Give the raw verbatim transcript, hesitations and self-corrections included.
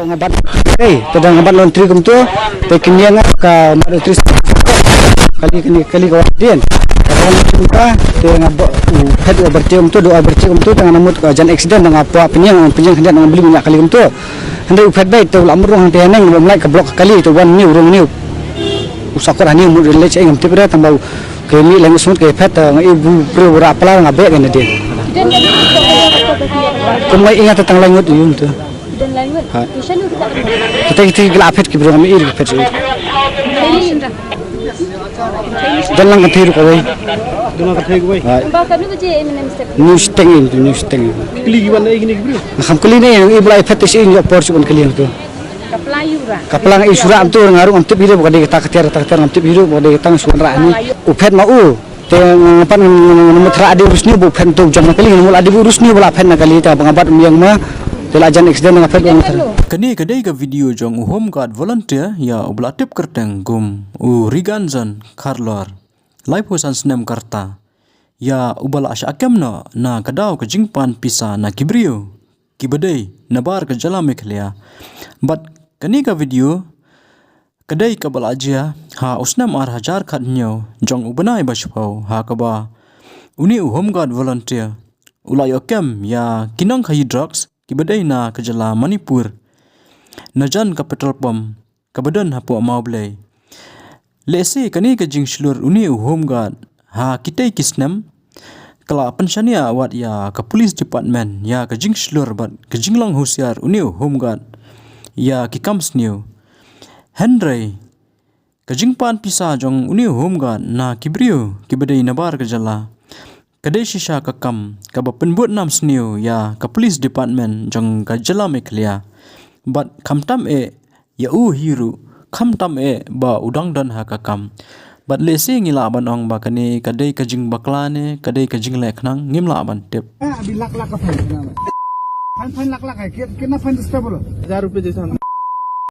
Nga bat, eh, te da nga bat laundry kumto, te kine nga ka mat laundry kali, kali, kali ka warden. Ka warden kumta, te nga ba, u phet u berti kumto, do berti kumto, te nga namut ka jan accident, nga pwa pynïeng, pynïeng khyndiat nga beli minyak kali kumto. Hynrei u phet bai, te u la mut rung hangte haneng, u mlai ka block kali, te wan ni u rung ni. U sakor hani mut le che ngam tip re, tang ba u ke mi leng smut ke phet, nga i bu pre u ra pla nga be ke na din. Kum nga i nga te tang lai ngut u yum tu. Don lai ngut. Ha. Kita kita kita la phet ki bro, kami iri phet iri. Don lang kan thiru kawai. Don lang kan thiru kawai. Ha. Ba kanu baje em nem step. News teng in, news teng. Kli ki wan ai kini ki bro. Kham kli ne, i bla phet si in yo por si wan kli tu. Kaplang i sura. Kaplang i sura tu ngaru ngam tip hiru ba dei kata katiar, kata katiar ngam tip hiru ba dei kata suan ra ni. U phet ma u. Te nga pan nga mut ra adi rusni bu phen tu jam na kali, nga mut adi bu rusni bu la phen na kali ta ba nga bat miang ma. Te la jan accident nga phen nga. Kane ka dei ka video jong u Home Guard volunteer ïa u ba la tip kyrteng kum u Riganjon Kharlor. Laiphew san snem ka rta. Ïa u ba la shah kem noh na ka daw ka jingpan pisa na ki briew ki ba dei na bar ka jylla Meghalaya. Bad kane ka video ka dei ka ba la jia ha u snem ar hajar khathynñiew jong u bnai ba shiphew ha kaba une u Home Guard volunteer u la ïoh kem ïa ki nongkhaïi drugs ki ba dei na ka jylla Manipur. Na jan ka petrol pump ka ba don hapoh Mawblei. Lehse kane ka jingshlur une u Home Guard ha kitei ki snem ka la pynshaniah wat ïa ka police department ïa ka jingshlur bad ka jinglong husiar une u Home Guard ïa ki kam sniew. Hynrei ka jingpan pisa jong une u Home Guard na ki briew ki ba dei na bar ka jylla ka dei shisha ka kam ka ba pynbud nam sniew ïa ka police department jong ka jylla Meghalaya. Bad khamtam eh ïa u hi ruh khamtam eh ba u dang don ha ka kam. Bad lehse ngi lah ban ong ba kane ka dei ka jingbakla ne ka dei ka jingleh khnang ngim lah ban tip. Eh, अभी लाख लाख का फाइन है ना? फाइन, फाइन लाख लाख है। कि-, कितना फाइन इस पे बोलो? हजार रुपए जैसा हम